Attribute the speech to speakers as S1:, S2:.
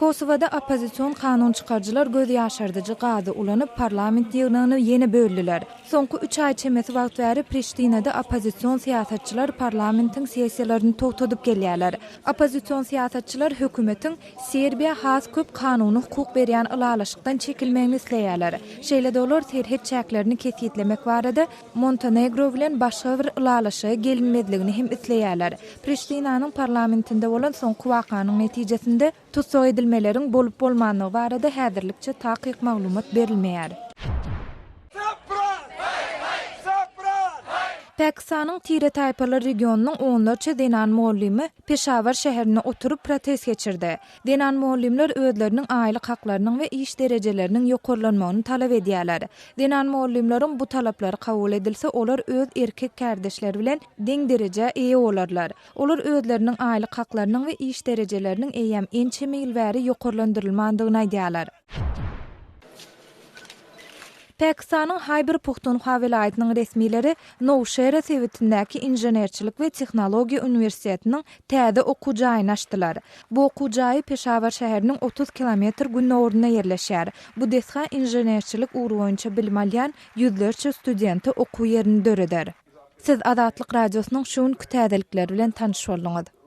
S1: Kosowada oppozision kanun çykaryjylar göz ýaşardyjy gazy ulanyp, parlament ýygnagyny ýene böldüler. Soňky üç aý çemesi wagt bäri Priştinada oppozision syýasatçylar parlamentiň sessiýalaryny togtadyp gelýärler. Oppozision syýasatçylar hökümetiň Serbiýa has köp kanuny hukuk berýän ylalaşykdan çekilmegini isleýärler. Şeýle-de olar serhet çäklerini kesgitlemek barada Montenegro bilen başga bir ylalaşyga gelinmezligini hem isleýärler. Priştinanyň parlamentinde bolan soňky wakanyň netijesinde tussag edilmeleriň bolup-bolmanlygy barada häzirlikçe takyk maglumat berilmeýär. Pakistanyň tire-taýpalar regionynyň onlarça zenan mugallymy Peşawar şäherinde oturyp protest geçirdi. Zenan mugallymlar özleriniň aýlyk haklarynyň we iş derejeleriniň ýokarlanmagyny talap edýärler. Zenan mugallymlaryň bu talaplary kabul edilse, olar öz erkek kärdeşleri bilen deň derejä eýe bolarlar. Olar özleriniň aýlyk haklarynyň we iş derejeleriniň eýýäm ençeme ýyl bäri ýokarlandyrylmandygyny aýdýarlar. Pakistanyň Haýber-Puhtunhwa welaýatynyň resmileri Nowşera sebitindäki Inženerçilik we tehnologiýa uniwersitetiniň täze okuw jaýyny açdylar. Bu okuw jaýy Peşawar şäheriniň 30 kilometr gündogarynda ýerleşýär. Bu desga inženerçilik ugry boýunça bilim alýan ýüzlerçe studente okuw ýerini döreder. Siz Azatlyk Radiosynyň şu günki täzelikleri bilen tanyş bolduňyz.